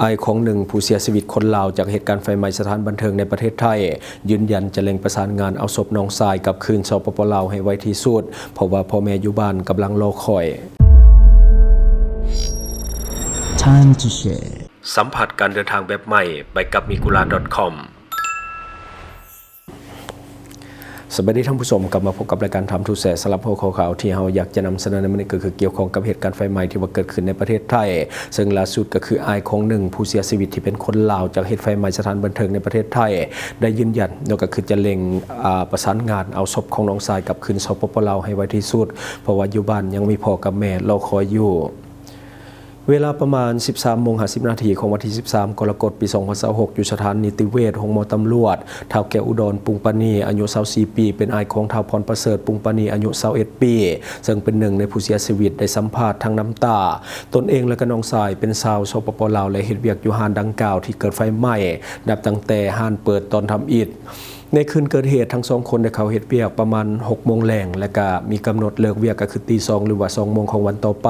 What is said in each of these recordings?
ອ້າຍຂອງໜຶ່ງຜູ້ເສຍຊີວິດຄົນລາວຈາກເຫດການໄຟໄໝ້ສະຖານບັນເທີງໃນປະເທດໄທ ຢືນຢັນຈະເລັ່ງປະສານງານເອົາສົບນ້ອງຊາຍກັບຄືນ ສປປ ລາວ ໃຫ້ໄວທີ່ສຸດ ເພາະວ່າພໍ່ແມ່ຢູ່ບ້ານກຳລັງລໍຄອຍ. Time to share. ສຳຜັດການເດີນທາງແບບໃໝ່ ໄປກັບ Migura ດອດ ຄອມ. ສະບາຍດີທ່ານຜູ້ຊົມ, ກັບມາພົບກັບລາຍການ Time to Share ສຳລັບຫົວຂໍ້ຂ່າວທີ່ເຮົາຢາກຈະນຳສະເໜີໃນມື້ນີ້ ກໍຄືກ່ຽວຂ້ອງກັບເຫດການໄຟໄໝ້ທີ່ວ່າເກີດຂຶ້ນໃນປະເທດໄທ, ເຊິ່ງລ່າສຸດກໍຄືອ້າຍຂອງໜຶ່ງຜູ້ເສຍຊີວິດທີ່ເປັນຄົນລາວຈາກເຫດໄຟໄໝ້ສະຖານບັນເທີງໃນປະເທດໄທ ໄດ້ຢືນຢັນເນາະ ກໍຄືຈະເລັ່ງ ອາ ປະສານງານເອົາສົບຂອງນ້ອງຊາຍກັບຄືນ ສປປ ລາວ ໃຫ້ໄວທີ່ສຸດ ເພາະວ່າຢູ່ບ້ານຍັງມີພໍ່ກັບແມ່ລໍຄອຍຢູ່. ເວລາປະມານສິບສາມໂມງຫ້າສິບນາທີຂອງວັນທີສິບສາມ ກໍລະກົດ ປີສອງພັນຊາວຫົກ ຢູ່ສະຖານນິຕິເວດໂຮງໝໍຕຳຫຼວດ ທ້າວແກ້ວອຸດອນ ປຸງປານີ ອາຍຸຊາວສີ່ປີ ເປັນອ້າຍຂອງທ້າວພອນປະເສີດ ປຸງປານີ ອາຍຸຊາວເອັດປີ ເຊິ່ງເປັນໜຶ່ງໃນຜູ້ເສຍຊີວິດ ໄດ້ສຳພາດທັງນ້ຳຕາ. ຕົນເອງ ແລະ ກໍນ້ອງຊາຍເປັນຊາວ ສປປ ລາວ ແລະ ເຮັດວຽກຢູ່ຮ້ານດັ່ງກ່າວທີ່ເກີດໄຟໄໝ້ ນັບຕັ້ງແຕ່ຮ້ານເປີດຕອນທຳອິດ. ໃນຄືນເກີດເຫດ ທັງສອງຄົນໄດ້ເຂົ້າເຮັດວຽກປະມານຫົກໂມງແລງ ແລະ ກະມີກຳນົດເລີກວຽກກໍຄືຕີສອງ ຫຼືວ່າສອງໂມງຂອງວັນຕໍ່ໄປ.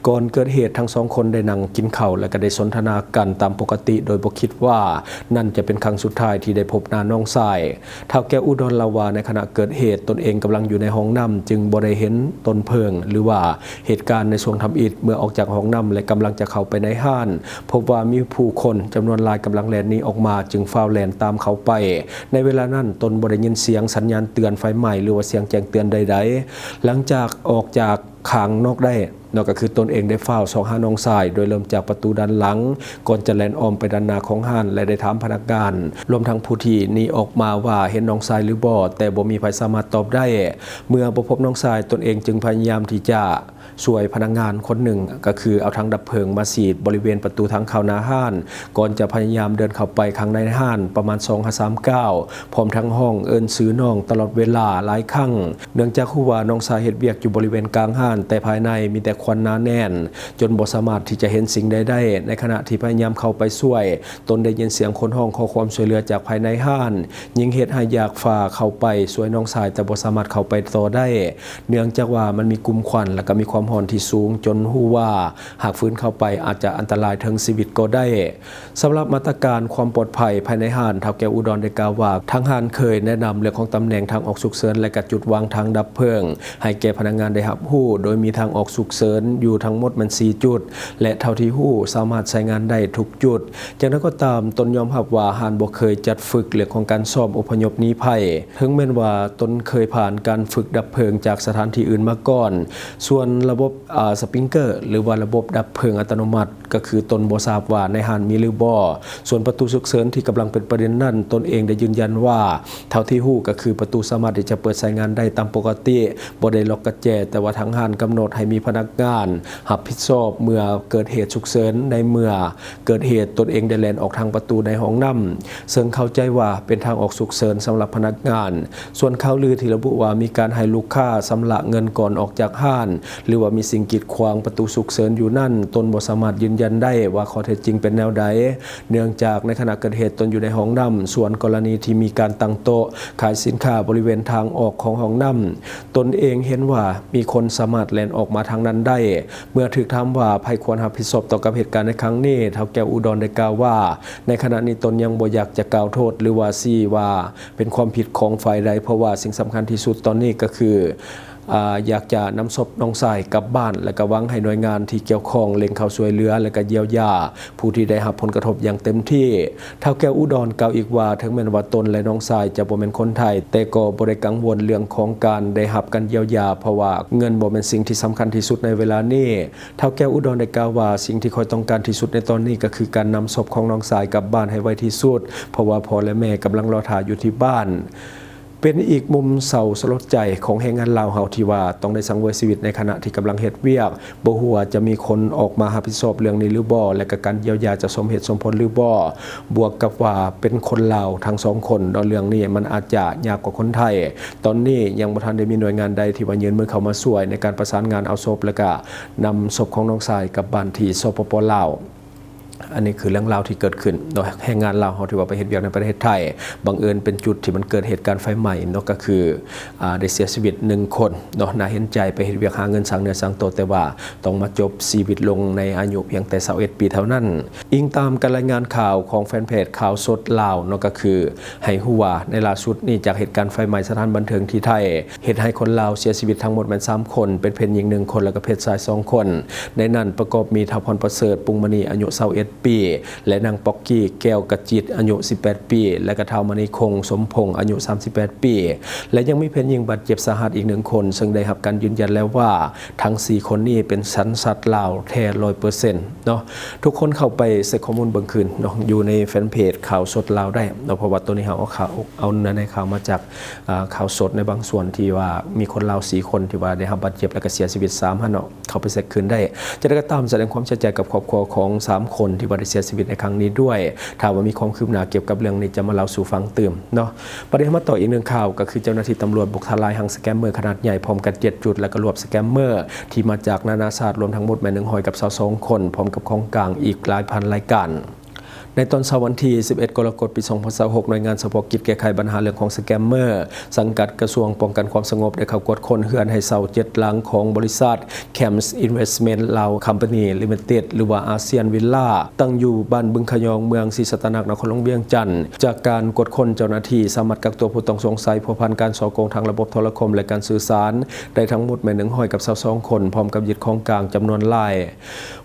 ກ່ອນເກີດເຫດ ທັງສອງຄົນໄດ້ນັ່ງກິນເຂົ້າ ແລະ ກະໄດ້ສົນທະນາກັນຕາມປົກກະຕິ ໂດຍບໍ່ຄິດວ່ານັ້ນຈະເປັນຄັ້ງສຸດທ້າຍທີ່ໄດ້ພົບໜ້ານ້ອງຊາຍ. ທ້າວແກ້ວອຸດອນລາວວ່າ ໃນຂະນະເກີດເຫດ ຕົນເອງກຳລັງຢູ່ໃນຫ້ອງນ້ຳ ຈຶ່ງບໍ່ໄດ້ເຫັນຕົ້ນເພີງ ຫຼືວ່າເຫດການໃນຊ່ວງທຳອິດ. ເມື່ອອອກຈາກຫ້ອງນ້ຳ ແລະ ກຳລັງຈະເຂົ້າໄປໃນຮ້ານ ພົບວ່າມີຜູ້ຄົນຈຳນວນຫຼາຍກຳລັງແລ່ນໜີອອກມາ ຈຶ່ງຟ້າວແລ່ນຕາມເຂົ້າໄປ. ໃນເວລານັ້ນ ຕົນບໍ່ໄດ້ຍິນສຽງສັນຍານເຕືອນໄຟໄໝ້ ຫຼືວ່າສຽງແຈ້ງເຕືອນໃດໆ. ຫຼັງຈາກອອກຈາກຂ້າງນອກໄດ້ເນາະ ກໍຄືຕົນເອງໄດ້ຟ້າວຊອກຫານ້ອງຊາຍ ໂດຍເລີ່ມຈາກປະຕູດ້ານຫຼັງ ກ່ອນຈະແລ່ນອ້ອມໄປດ້ານໜ້າຂອງຮ້ານ ແລະ ໄດ້ຖາມພະນັກງານ ລວມທັງຜູ້ທີ່ໜີອອກມາວ່າເຫັນນ້ອງຊາຍຫຼືບໍ່, ແຕ່ບໍ່ມີໃຜສາມາດຕອບໄດ້. ເມື່ອບໍ່ພົບນ້ອງຊາຍ, ຕົນເອງຈຶ່ງພະຍາຍາມທີ່ຈະ ຊ່ວຍພະນັກງານຄົນໜຶ່ງ ກໍຄືເອົາຖັງດັບເພີງມາສີດບໍລິເວນປະຕູທາງເຂົ້າໜ້າຮ້ານ ກ່ອນຈະພະຍາຍາມເດີນເຂົ້າໄປຂ້າງໃນຮ້ານປະມານສອງຫາສາມກ້າວ ພ້ອມທັງຮ້ອງເອີ້ນຊື່ນ້ອງຕະຫຼອດເວລາຫຼາຍຄັ້ງ ເນື່ອງຈາກຮູ້ວ່ານ້ອງຊາຍເຮັດວຽກຢູ່ບໍລິເວນກາງຮ້ານ, ແຕ່ພາຍໃນມີແຕ່ຄວັນໜາແໜ້ນ ຈົນບໍ່ສາມາດທີ່ຈະເຫັນສິ່ງໃດໄດ້. ໃນຂະນະທີ່ພະຍາຍາມເຂົ້າໄປຊ່ວຍ, ຕົນໄດ້ຍິນສຽງຄົນຮ້ອງຂໍຄວາມຊ່ວຍເຫຼືອຈາກພາຍໃນຮ້ານ, ຍິ່ງເຮັດໃຫ້ຢາກຝາເຂົ້າໄປຊ່ວຍນ້ອງຊາຍ, ແຕ່ບໍ່ສາມາດເຂົ້າໄປຕໍ່ໄດ້. ເນື່ອງຈາກວ່າມັນມີກຸ່ມຄວັນ ແລະ ກໍມີຄວາມຮ້ອນທີ່ສູງ ຈົນຮູ້ວ່າຫາກຝືນເຂົ້າໄປອາດຈະອັນຕະລາຍເຖິງຊີວິດກໍໄດ້. ສຳລັບມາດຕະການຄວາມປອດໄພພາຍໃນຮ້ານ, ທ້າວແກ້ວອຸດອນໄດ້ກ່າວວ່າ ທາງຮ້ານເຄີຍແນະນຳເລື່ອງຂອງຕຳແໜ່ງທາງອອກສຸກເສີນ ແລະ ກະຈຸດວາງຖັງດັບເພີງ ໃຫ້ແກ່ພະນັກງານໄດ້ຮັບຮູ້, ໂດຍມີທາງອອກສຸກເສີນຢູ່ທັງໝົດແມ່ນສີ່ຈຸດ ແລະ ເທົ່າທີ່ຮູ້ສາມາດໃຊ້ງານໄດ້ທຸກຈຸດ. ຢ່າງໃດກໍຕາມ, ຕົນຍອມຮັບວ່າຮ້ານບໍ່ເຄີຍຈັດຝຶກເລື່ອງຂອງການຊ້ອມອົບພະຍົບໜີໄພ, ເຖິງແມ່ນວ່າຕົນເຄີຍຜ່ານການຝຶກດັບເພີງຈາກສະຖານທີ່ອື່ນມາກ່ອນ. ສ່ວນລະບົບ ອາ ສະປຣິງເກີ ຫຼືວ່າລະບົບດັບເພີງອັດຕະໂນມັດ, ກໍຄືຕົນບໍ່ຊາບວ່າໃນຮ້ານມີຫຼືບໍ່. ສ່ວນປະຕູສຸກເສີນທີ່ກຳລັງເປັນປະເດັນນັ້ນ, ຕົນເອງໄດ້ຢືນຢັນວ່າ ເທົ່າທີ່ຮູ້ກໍຄືປະຕູສາມາດທີ່ຈະເປີດໃຊ້ງານໄດ້ຕາມປົກກະຕິ, ບໍ່ໄດ້ລັອກກະແຈ, ແຕ່ວ່າທາງຮ້ານກຳນົດໃຫ້ມີພະນັກງານຮັບຜິດຊອບເມື່ອເກີດເຫດສຸກເສີນ. ໃນເມື່ອເກີດເຫດ, ຕົນເອງໄດ້ແລ່ນອອກທາງປະຕູໃນຫ້ອງນ້ຳ, ເຊິ່ງເຂົ້າໃຈວ່າເປັນທາງອອກສຸກເສີນສຳລັບພະນັກງານ. ສ່ວນຂ່າວລືທີ່ລະບຸວ່າມີການໃຫ້ລູກຄ້າຊຳລະເງິນກ່ອນອອກຈາກຮ້ານ ຫຼືວ່າມີສິ່ງກີດຂວາງປະຕູສຸກເສີນຢູ່ນັ້ນ, ຕົນບໍ່ສາມາດຢືນຢັນໄດ້ວ່າຂໍ້ເທັດຈິງເປັນແນວໃດ, ເນື່ອງຈາກໃນຂະນະເກີດເຫດຕົນຢູ່ໃນຫ້ອງນ້ຳ. ສ່ວນກໍລະນີທີ່ມີການຕັ້ງໂຕະຂາຍສິນຄ້າບໍລິເວນທາງອອກຂອງຫ້ອງນ້ຳ, ຕົນເອງເຫັນວ່າມີຄົນສາມາດແລ່ນອອກມາທາງນັ້ນໄດ້. ເມື່ອຖືກຖາມວ່າໃຜຄວນຮັບຜິດຊອບຕໍ່ກັບເຫດການໃນຄັ້ງນີ້, ທ້າວແກ້ວອຸດອນໄດ້ກ່າວວ່າ ໃນຂະນະນີ້ຕົນຍັງບໍ່ຢາກຈະກ່າວໂທດ ຫຼືວ່າຊີ້ວ່າ ເປັນຄວາມຜິດຂອງຝ່າຍໃດ, ເພາະວ່າສິ່ງສຳຄັນທີ່ສຸດຕອນນີ້ກໍຄື ອາ ຢາກຈະນຳສົບນ້ອງຊາຍກັບບ້ານ ແລະ ກະຫວັງໃຫ້ໜ່ວຍງານທີ່ກ່ຽວຂ້ອງເລັ່ງເຂົ້າຊ່ວຍເຫຼືອ ແລະ ກະຢຽວຢາຜູ້ທີ່ໄດ້ຮັບຜົນກະທົບຢ່າງເຕັມທີ່. ທ້າວແກ້ວອຸດອນກ່າວອີກວ່າ ເຖິງແມ່ນວ່າຕົນ ແລະ ນ້ອງຊາຍຈະບໍ່ແມ່ນຄົນໄທ, ແຕ່ກໍບໍ່ໄດ້ກັງວົນເລື່ອງຂອງການໄດ້ຮັບການຢຽວຢາ, ເພາະວ່າເງິນບໍ່ແມ່ນສິ່ງທີ່ສຳຄັນທີ່ສຸດໃນເວລານີ້. ທ້າວແກ້ວອຸດອນໄດ້ກ່າວວ່າ ສິ່ງທີ່ຂ້ອຍຕ້ອງການທີ່ສຸດໃນຕອນນີ້ກໍຄືການນຳສົບຂອງນ້ອງຊາຍກັບບ້ານໃຫ້ໄວທີ່ສຸດ, ເພາະວ່າພໍ່ ແລະ ແມ່ກຳລັງລໍຖ້າຢູ່ທີ່ບ້ານ. ເປັນອີກມຸມເສົ້າສະຫຼົດໃຈຂອງແຮງງານລາວເຮົາທີ່ວ່າຕ້ອງໄດ້ສັງເວຍຊີວິດໃນຂະນະທີ່ກຳລັງເຮັດວຽກ. ບໍ່ຮູ້ວ່າຈະມີຄົນອອກມາຮັບຜິດຊອບເລື່ອງນີ້ຫຼືບໍ່ ແລະ ກະການຢຽວຢາຈະສົມເຫດສົມຜົນຫຼືບໍ່. ບວກກັບວ່າເປັນຄົນລາວທັງສອງຄົນເນາະ, ເລື່ອງນີ້ມັນອາດຈະຍາກກວ່າຄົນໄທ. ຕອນນີ້ຍັງບໍ່ທັນໄດ້ມີໜ່ວຍງານໃດທີ່ວ່າຍື່ນມືເຂົ້າມາຊ່ວຍໃນການປະສານງານເອົາສົບ ແລະ ກະນຳສົບຂອງນ້ອງຊາຍກັບບ້ານທີ່ ສປປ ລາວ. ອັນນີ້ຄືເລື່ອງລາວທີ່ເກີດຂຶ້ນເນາະ ແຮງງານລາວເຮົາທີ່ວ່າໄປເຮັດວຽກໃນປະເທດໄທ ບັງເອີນເປັນຈຸດທີ່ມັນເກີດເຫດການໄຟໄໝ້ເນາະ ກໍຄື ອາ ໄດ້ເສຍຊີວິດໜຶ່ງຄົນເນາະ. ໜ້າເຫັນໃຈ ໄປເຮັດວຽກຫາເງິນສ້າງເນື້ອສ້າງໂຕ ແຕ່ວ່າຕ້ອງມາຈົບຊີວິດລົງໃນອາຍຸພຽງແຕ່ຊາວເອັດປີເທົ່ານັ້ນ. ອີງຕາມການລາຍງານຂ່າວຂອງແຟນເພຈຂ່າວສົດລາວເນາະ ກໍຄືໃຫ້ຮູ້ວ່າໃນລ່າສຸດນີ້ ຈາກເຫດການໄຟໄໝ້ສະຖານບັນເທີງທີ່ໄທ ເຮັດໃຫ້ຄົນລາວເສຍຊີວິດທັງໝົດແມ່ນສາມຄົນ ເປັນເພດຍິງໜຶ່ງຄົນ ແລະກະເພດຊາຍສອງຄົນ. ໃນນັ້ນປະກອບມີທ້າວພອນປະເສີດ ປຸງມະນີ ອາຍຸຊາວເອັດປີ ແລະນາງປອກກີ້ ແກ້ວກະຈິດ ອາຍຸສິບແປດປີ ແລະກະທ້າວມະນີຄົງ ສົມພົງ ອາຍຸສາມສິບແປດປີ ແລະຍັງມີເພດຍິງບາດເຈັບສາຫັດອີກໜຶ່ງຄົນ ເຊິ່ງໄດ້ຮັບການຢືນຢັນແລ້ວວ່າ ທັງສີ່ຄົນນີ້ເປັນສັນຊາດລາວແທ້ຮ້ອຍເປີເຊັນເນາະ. ທຸກຄົນເຂົ້າໄປເຊັກຂໍ້ມູນເບິ່ງຄືນເນາະ ຢູ່ໃນແຟນເພຈຂ່າວສົດລາວໄດ້ເນາະ ເພາະວ່າໂຕນີ້ເຮົາເອົາຂ່າວ ເອົາເນື້ອໃນຂ່າວມາຈາກ ອາ ຂ່າວສົດໃນບາງສ່ວນທີ່ວ່າມີຄົນລາວສີ່ຄົນທີ່ວ່າໄດ້ຮັບບາດເຈັບ ແລະກະເສຍຊີວິດສາມຫັ້ນເນາະ ເຂົ້າໄປເຊັກຄືນໄດ້. ຢ່າງໃດກໍຕາມ ສະແດງຄວາມເສຍໃຈກັບຄອບຄົວຂອງສາມຄົນທີ່ວ່າໄດ້ເສຍຊີວິດໃນຄັ້ງນີ້ດ້ວຍ. ຖ້າວ່າມີຄວາມຄືບໜ້າກ່ຽວກັບເລື່ອງນີ້ ຈະມາເລົ່າສູ່ຟັງຕື່ມເນາະ. ບັດນີ້ເຮົາມາຕໍ່ອີກໜຶ່ງຂ່າວ ກໍຄືເຈົ້າໜ້າທີ່ຕຳຫຼວດບຸກທະລາຍຮັງສະແກມເມີຂະໜາດໃຫຍ່ພ້ອມກັນເຈັດຈຸດ ແລະກະລວບສະແກມເມີທີ່ມາຈາກນານາຊາດ ລວມທັງໝົດແມ່ນໜຶ່ງຮ້ອຍກັບຊາວສອງຄົນ ພ້ອມກັບຂອງກາງອີກຫຼາຍພັນລາຍການ. ໃນຕອນເຊົ້າວັນທີສິບເອັດ ກໍລະກົດ ປີສອງພັນຊາວຫົກ ໜ່ວຍງານສະເພາະກິດແກ້ໄຂບັນຫາເລື່ອງຂອງສະແກມເມີ ສັງກັດກະຊວງປ້ອງກັນຄວາມສະຫງົບ ໄດ້ເຂົ້າກວດຄົ້ນເຮືອນໃຫ້ເຊົ່າເຈັດຫຼັງຂອງບໍລິສັດ Camps Investment Lao Company Limited ຫຼືວ່າ ASEAN Villa ຕັ້ງຢູ່ບ້ານບຶງຂະຍອງ ເມືອງສີສັດຕະນາກ ນະຄອນຫຼວງວຽງຈັນ. ຈາກການກວດຄົ້ນ ເຈົ້າໜ້າທີ່ສາມາດກັກຕົວຜູ້ຕ້ອງສົງໄສພົວພັນການສໍ້ໂກງທາງລະບົບໂທລະຄົມ ແລະການສື່ສານ ໄດ້ທັງໝົດແມ່ນໜຶ່ງຮ້ອຍກັບຊາວສອງຄົນ ພ້ອມກັບຍຶດຂອງກາງຈຳນວນຫຼາຍ.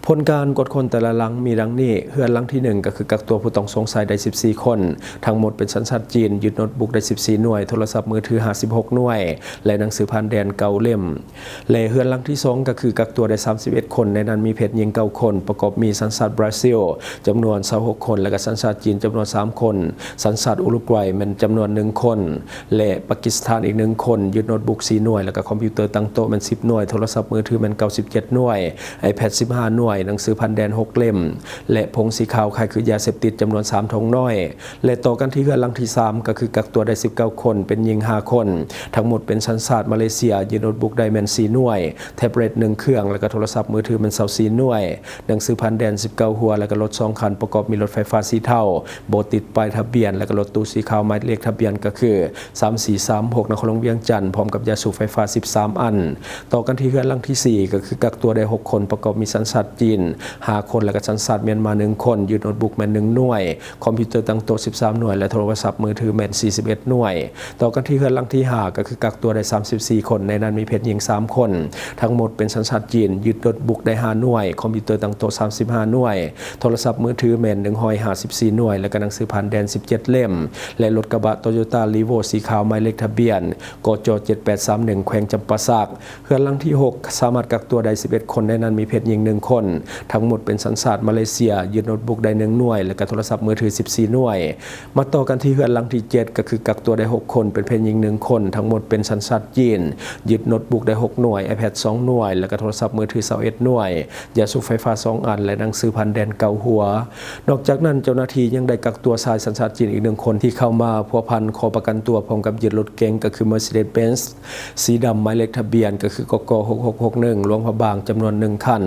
ຜົນການກວດຄົ້ນແຕ່ລະຫຼັງມີດັ່ງນີ້: ເຮືອນຫຼັງທີໜຶ່ງ ກໍຄືກັກຕົວຜູ້ຕ້ອງສົງໄສໄດ້ສິບສີ່ຄົນ ທັງໝົດເປັນສັນຊາດຈີນ, ຍຶດໂນ້ດບຸກໄດ້ສິບສີ່ໜ່ວຍ, ໂທລະສັບມືຖືຫ້າສິບຫົກໜ່ວຍ ແລະ ໜັງສືຜ່ານແດນເກົ້າເຫຼັ້ມ ແລະ ເຮືອນຫຼັງທີສອງ ກໍຄືກັກຕົວໄດ້ສາມສິບເອັດຄົນ, ໃນນັ້ນມີເພດຍິງເກົ້າຄົນ ປະກອບມີສັນຊາດບຣາຊິລ ຈຳນວນຊາວຫົກຄົນ ແລະ ກະສັນຊາດຈີນຈຳນວນສາມຄົນ, ສັນຊາດອຸຣຸກວາຍແມ່ນຈຳນວນໜຶ່ງຄົນ ແລະ ປາກິສຖານອີກໜຶ່ງຄົນ, ຍຶດໂນ້ດບຸກສີ່ໜ່ວຍ ແລະ ກະຄອມພິວເຕີຕັ້ງໂຕະແມ່ນສິບໜ່ວຍ, ໂທລະສັບມືຖືແມ່ນເກົ້າສິບເຈັດໜ່ວຍ, iPad ສິບຫ້າໜ່ວຍ, ໜັງສືຜ່ານແດນຫົກເຫຼັ້ມ ແລະ ຜົງສີຂາວຄ້າຍຄືຢາເສບຕິດຈຳນວນສາມຖົງນ້ອຍ. ແລະ ຕໍ່ກັນທີ່ເຮືອນຫຼັງທີສາມ ກໍຄືກັກຕົວໄດ້ສິບເກົ້າຄົນ ເປັນຍິງຫ້າຄົນ ທັງໝົດເປັນສັນຊາດມາເລເຊຍ, ຍຶດໂນ້ດບຸກໄດ້ແມ່ນສີ່ໜ່ວຍ, ແທັບເລັດໜຶ່ງເຄື່ອງ ແລະ ກະໂທລະສັບມືຖືແມ່ນຊາວສີ່ໜ່ວຍ, ໜັງສືຜ່ານແດນສິບເກົ້າຫົວ ແລະ ກະລົດສອງຄັນ ປະກອບມີລົດໄຟຟ້າສີເທົາ ບໍ່ຕິດປ້າຍທະບຽນ ແລະ ກະລົດຕູ້ສີຂາວ ໝາຍເລກທະບຽນກໍຄືສາມສີ່ສາມຫົກ ນະຄອນຫຼວງວຽງຈັນ ພ້ອມກັບຢາສູບໄຟຟ້າສິບສາມອັນ. ຕໍ່ກັນທີ່ເຮືອນຫຼັງທີສີ່ ກໍຄືກັກຕົວໄດ້ຫົກຄົນ ປະກອບມີສັນຊາດຈີນຫ້າຄົນ ແລະ ກະສັນຊາດມຽນມາໜຶ່ງຄົນ, ຍຶດໂນ້ດບຸກແມ່ນໜຶ່ງໜ່ວຍ, ຄອມພິວເຕີຕັ້ງໂຕະສິບສາມໜ່ວຍ ແລະ ໂທລະສັບມືຖືແມ່ນສີ່ສິບເອັດໜ່ວຍ. ຕໍ່ກັນທີ່ເຮືອນຫຼັງທີຫ້າ ກໍຄືກັກຕົວໄດ້ສາມສິບສີ່ຄົນ, ໃນນັ້ນມີເພດຍິງສາມຄົນ ທັງໝົດເປັນສັນຊາດຈີນ, ຍຶດໂນ້ດບຸກໄດ້ຫ້າໜ່ວຍ, ຄອມພິວເຕີຕັ້ງໂຕະສາມສິບຫ້າໜ່ວຍ, ໂທລະສັບມືຖືແມ່ນໜຶ່ງຮ້ອຍຫ້າສິບສີ່ໜ່ວຍ ແລະ ກະໜັງສືຜ່ານແດນສິບເຈັດເຫຼັ້ມ ແລະ ລົດກະບະໂຕໂຍຕ້າຣີໂວ້ສີຂາວ ໝາຍເລກທະບຽນ ກຈ ເຈັດແປດສາມໜຶ່ງ ແຂວງຈຳປາສັກ. ເຮືອນຫຼັງທີຫົກ ສາມາດກັກຕົວໄດ້ສິບເອັດຄົນ, ໃນນັ້ນມີເພດຍິງໜຶ່ງຄົນ, ທັງໝົດເປັນສັນຊາດມາເລເຊຍ, ຍຶດໂນ້ດບຸກໄດ້ໜຶ່ງໜ່ວຍ ແລະ ກະໂທລະສັບມືຖືສິບສີ່ໜ່ວຍ. ມາຕໍ່ກັນທີ່ເຮືອນຫຼັງທີເຈັດ ກໍຄືກັກຕົວໄດ້ຫົກຄົນ ເປັນເພດຍິງໜຶ່ງຄົນ, ທັງໝົດເປັນສັນຊາດຈີນ, ຍຶດໂນ້ດບຸກໄດ້ຫົກໜ່ວຍ, iPad ສອງໜ່ວຍ ແລະ ກະໂທລະສັບມືຖືຊາວເອັດໜ່ວຍ, ຢາສູບໄຟຟ້າສອງອັນ ແລະ ໜັງສືຜ່ານແດນເກົ້າຫົວ. ນອກຈາກນັ້ນ ເຈົ້າໜ້າທີ່ຍັງໄດ້ກັກຕົວຊາຍສັນຊາດຈີນອີກໜຶ່ງຄົນ ທີ່ເຂົ້າມາພົວພັນຂໍປະກັນຕົວ ພ້ອມກັບຍຶດລົດເກັງ ກໍຄື Mercedes-Benz ສີດຳ ໝາຍເລກທະບຽນ ກໍຄື ກກ ຫົກຫົກຫົກໜຶ່ງ ຫຼວງພະບາງ ຈຳນວນໜຶ່ງຄັນ.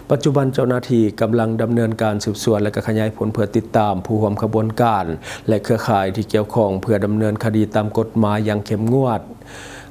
ປັດຈຸບັນເຈົ້າໜ້າທີ່ກຳລັງດຳເນີນການສືບສວນ ແລະ ກະຂະຫຍາຍຜົນເພື່ອຕິດຕາມຜູ້ຮ່ວມຂະບວນການ ແລະ ເຄືອຂ່າຍທີ່ກ່ຽວຂ້ອງ ເພື່ອດຳເນີນຄະດີຕາມກົດໝາຍຢ່າງເຂັ້ມງວດ.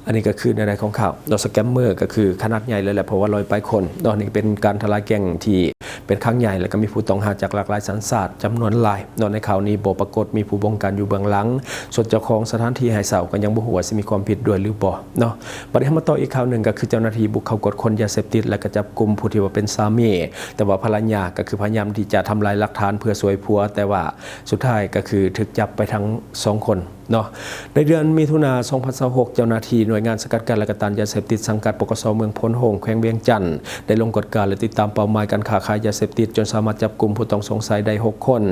ອັນນີ້ກໍຄືໃນໃນຂອງຂ່າວເນາະ ສະແກມເມີກໍຄືຂະໜາດໃຫຍ່ເລີຍແຫຼະ ເພາະວ່າຮ້ອຍປາຍຄົນເນາະ. ນີ້ເປັນການທະລາຍແກ້ງທີ່ເປັນຄັ້ງໃຫຍ່ ແລ້ວກໍມີຜູ້ຕ້ອງຫາຈາກຫຼາກຫຼາຍສັນຊາດຈຳນວນຫຼາຍເນາະ. ໃນຂ່າວນີ້ບໍ່ປາກົດມີຜູ້ບົງການຢູ່ເບື້ອງຫຼັງ, ສ່ວນເຈົ້າຂອງສະຖານທີ່ໃຫ້ເຊົ່າກໍຍັງບໍ່ຮູ້ວ່າຊິມີຄວາມຜິດດ້ວຍຫຼືບໍ່ເນາະ. ບັດນີ້ເຮົາມາຕໍ່ອີກຂ່າວໜຶ່ງ ກໍຄືເຈົ້າໜ້າທີ່ບຸກເຂົ້າກວດຄົ້ນຢາເສບຕິດ ແລະ ກໍຈັບກຸມຜູ້ທີ່ວ່າເປັນສາມີ, ແຕ່ວ່າພັນລະຍາກໍຄືພະຍາຍາມທີ່ຈະທຳລາຍຫຼັກຖານເພື່ອຊ່ວຍຜົວ, ແຕ່ວ່າສຸດທ້າຍກໍຄືຖືກຈັບໄປທັງສອງຄົນ. ເນາະ ໃນເດືອນມິຖຸນາ ສອງພັນຊາວຫົກ ເຈົ້າໜ້າທີ່ໜ່ວຍງານສະກັດກັ້ນ ແລະ ກະຕ້ານຢາເສບຕິດ ສັງກັດ ປກສ ເມືອງໂພນໂຮງ ແຂວງວຽງຈັນ ໄດ້ລົງກວດກາ ແລະ ຕິດຕາມເປົ້າໝາຍການຄ້າຂາຍຢາເສບຕິດ ຈົນສາມາດຈັບກຸມຜູ້ຕ້ອງສົງໄສໄດ້ຫົກຄົນ.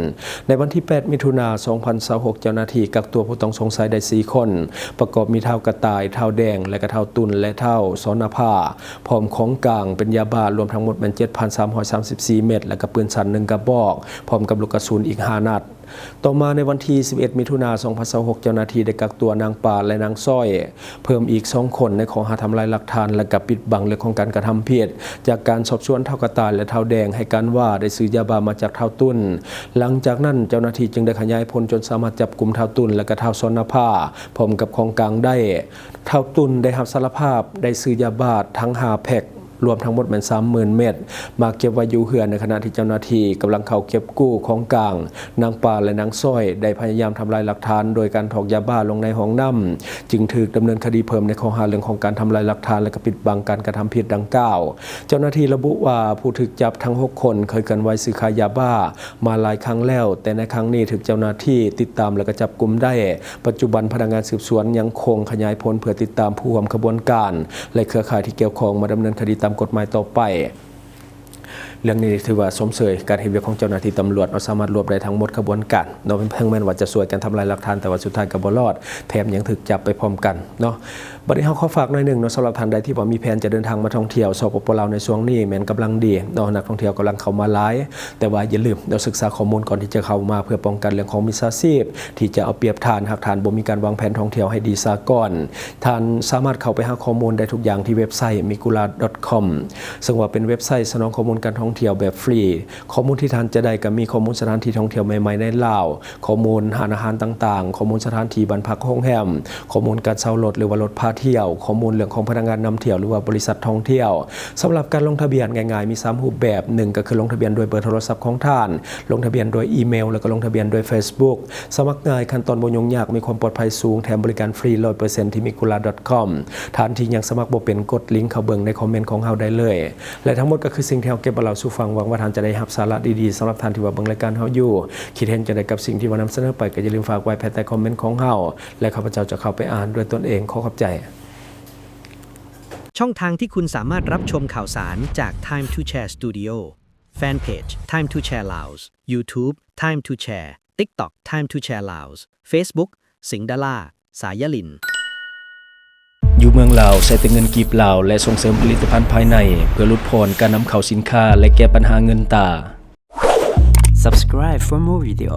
ໃນວັນທີແປດ ມິຖຸນາ ສອງພັນຊາວຫົກ ເຈົ້າໜ້າທີ່ກັກຕົວຜູ້ຕ້ອງສົງໄສໄດ້ສີ່ຄົນ ປະກອບມີທ້າວກະຕ່າຍ, ທ້າວແດງ ແລະ ກະທ້າວຕຸນ ແລະ ທ້າວສອນນະພາ ພ້ອມຂອງກາງເປັນຢາບ້າ ລວມທັງໝົດແມ່ນ ເຈັດພັນສາມຮ້ອຍສາມສິບສີ່ເມັດ ແລະ ກະປືນສັ້ນໜຶ່ງກະບອກ ພ້ອມກັບລູກກະສຸນອີກຫ້ານັດ. ຕໍ່ມາໃນວັນທີສິບເອັດ ມິຖຸນາ ສອງພັນຊາວຫົກ ເຈົ້າໜ້າທີ່ໄດ້ກັກຕົວນາງປາ ແລະ ນາງຊອຍ ເພີ່ມອີກສອງຄົນ ໃນຂໍ້ຫາທຳລາຍຫຼັກຖານ ແລະ ກະປິດບັງເລື່ອງຂອງການກະທຳຜິດ. ຈາກການສອບສວນ ທ້າວກະຕ່າຍ ແລະ ທ້າວແດງ ໃຫ້ການວ່າໄດ້ຊື້ຢາບ້າມາຈາກທ້າວຕຸນ. ຫຼັງຈາກນັ້ນ ເຈົ້າໜ້າທີ່ຈຶ່ງໄດ້ຂະຫຍາຍຜົນຈົນສາມາດຈັບກຸມທ້າວຕຸນ ແລະ ກະທ້າວສອນນະພາ ພ້ອມກັບຂອງກາງໄດ້. ທ້າວຕຸນໄດ້ຮັບສາລະພາບໄດ້ຊື້ຢາບ້າທັງຫ້າແພັກ ລວມທັງໝົດແມ່ນສາມໝື່ນເມັດ ມາເກັບໄວ້ຢູ່ເຮືອນ. ໃນຂະນະທີ່ເຈົ້າໜ້າທີ່ກຳລັງເຂົ້າເກັບກູ້ຂອງກາງ, ນາງປາ ແລະ ນາງຊອຍ ໄດ້ພະຍາຍາມທຳລາຍຫຼັກຖານໂດຍການຖອກຢາບ້າລົງໃນຫ້ອງນ້ຳ, ຈຶ່ງຖືກດຳເນີນຄະດີເພີ່ມໃນຂໍ້ຫາເລື່ອງຂອງການທຳລາຍຫຼັກຖານ ແລະ ກະປິດບັງການກະທຳຜິດດັ່ງກ່າວ. ເຈົ້າໜ້າທີ່ລະບຸວ່າ ຜູ້ຖືກຈັບທັງຫົກຄົນເຄີຍເຄື່ອນໄຫວຊື້ຂາຍຢາບ້າມາຫຼາຍຄັ້ງແລ້ວ, ແຕ່ໃນຄັ້ງນີ້ຖືກເຈົ້າໜ້າທີ່ຕິດຕາມ ແລະ ກະຈັບກຸມໄດ້. ປັດຈຸບັນພະນັກງານສືບສວນຍັງຄົງຂະຫຍາຍຜົນເພື່ອຕິດຕາມຜູ້ຮ່ວມຂະບວນການ ແລະ ເຄືອຂ່າຍທີ່ກ່ຽວຂ້ອງມາດຳເນີນຄະດີຕາມກົດໝາຍຕໍ່ໄປ. ເລື່ອງນີ້ຖືວ່າຊົມເຊີຍການເຮັດວຽກຂອງເຈົ້າໜ້າທີ່ຕຳຫຼວດເນາະ, ສາມາດລວບໄດ້ທັງໝົດຂະບວນການເນາະ, ເຖິງແມ່ນວ່າຈະຊ່ວຍກັນທຳລາຍຫຼັກຖານ ແຕ່ວ່າສຸດທ້າຍກໍບໍ່ລອດ, ແຖມຍັງຖືກຈັບໄປພ້ອມກັນເນາະ. ບັດນີ້ເຮົາຂໍຝາກໜ້ອຍໜຶ່ງເນາະ, ສຳລັບທ່ານໃດທີ່ວ່າມີແຜນຈະເດີນທາງມາທ່ອງທ່ຽວ ສປປ ລາວ ໃນຊ່ວງນີ້ແມ່ນກຳລັງດີເນາະ, ນັກທ່ອງທ່ຽວກຳລັງເຂົ້າມາຫຼາຍ, ແຕ່ວ່າຢ່າລືມເນາະ ສຶກສາຂໍ້ມູນກ່ອນທີ່ຈະເຂົ້າມາ ເພື່ອປ້ອງກັນເລື່ອງຂອງມິດສາຊີບທີ່ຈະເອົາປຽບທ່ານ. ຫາກທ່ານບໍ່ມີການວາງແຜນທ່ອງທ່ຽວໃຫ້ດີສາກ່ອນ, ທ່ານສາມາດເຂົ້າໄປຫາຂໍ້ມູນໄດ້ທຸກຢ່າງທີ່ເວັບໄຊ migula.com ເຊິ່ງວ່າເປັນເວັບໄຊສະໜອງຂໍ້ມູນການທ່ອງທ່ຽວແບບຟຣີ. ຂໍ້ມູນທີ່ທ່ານຈະໄດ້ກໍມີຂໍ້ມູນສະຖານທີ່ທ່ອງທ່ຽວໃໝ່ໆໃນລາວ, ຂໍ້ມູນຮ້ານອາຫານຕ່າງໆ, ຂໍ້ມູນສະຖານທີ່ບ້ານພັກໂຮງແຮມ, ຂໍ້ມູນການເຊົ່າລົດ ຫຼືວ່າລົດພາທ່ຽວ, ຂໍ້ມູນເລື່ອງຂອງພະນັກງານນຳທ່ຽວ ຫຼືວ່າບໍລິສັດທ່ອງທ່ຽວ. ສຳລັບການລົງທະບຽນງ່າຍໆມີສາມຮູບແບບ, ໜຶ່ງກໍຄືລົງທະບຽນດ້ວຍເບີໂທລະສັບຂອງທ່ານ, ລົງທະບຽນດ້ວຍອີເມວ ແລ້ວກໍລົງທະບຽນດ້ວຍເຟສບຸກ. ສະໝັກງ່າຍ, ຂັ້ນຕອນບໍ່ຫຍຸ້ງຍາກ, ມີຄວາມປອດໄພສູງ, ແຖມບໍລິການຟຣີຮ້ອຍເປີເຊັນທີ່ migula.com. ທ່ານທີ່ຍັງສະໝັກບໍ່ເປັນ, ກົດລິງເຂົ້າເບິ່ງໃນຄອມເມັນຂອງເຮົາໄດ້ເລີຍ. ແລະ ທັງໝົດກໍຄືສິ່ງທີ່ເຮົາເກັບມາເລົ່າສູ່ຟັງ, ຫວັງວ່າທ່ານຈະໄດ້ຮັບສາລະດີໆ. ສຳລັບທ່ານທີ່ວ່າເບິ່ງລາຍການເຮົາຢູ່, ຄິດເຫັນຈັ່ງໃດກັບສິ່ງທີ່ວ່ານຳສະເໜີໄປ, ກໍຢ່າລືມຝາກໄວ້ພາຍໃຕ້ຄອມເມັນຂອງເຮົາ ແລະ ຂ້າພະເຈົ້າຈະເຂົ້າໄປອ່ານດ້ວຍຕົນເອງ. ຂໍຂອບໃຈ. ช่องทางที่คุณสามารถรับชมข่าวสารจาก Time to Share Studio Fanpage Time to Share Laos YouTube Time to Share TikTok Time to Share Laos Facebook สิงห์ดารา สายลิน ຢູ່ເມືອງລາວໃຊ້ແຕ່ເງິນກີບລາວ ແລະ ສົ່ງເສີມຜະລິດຕະພັນພາຍໃນ ເພື່ອຫຼຸດຜ່ອນການນຳເຂົ້າສິນຄ້າ ແລະ ແກ້ບັນຫາເງິນຕາ. Subscribe for more video.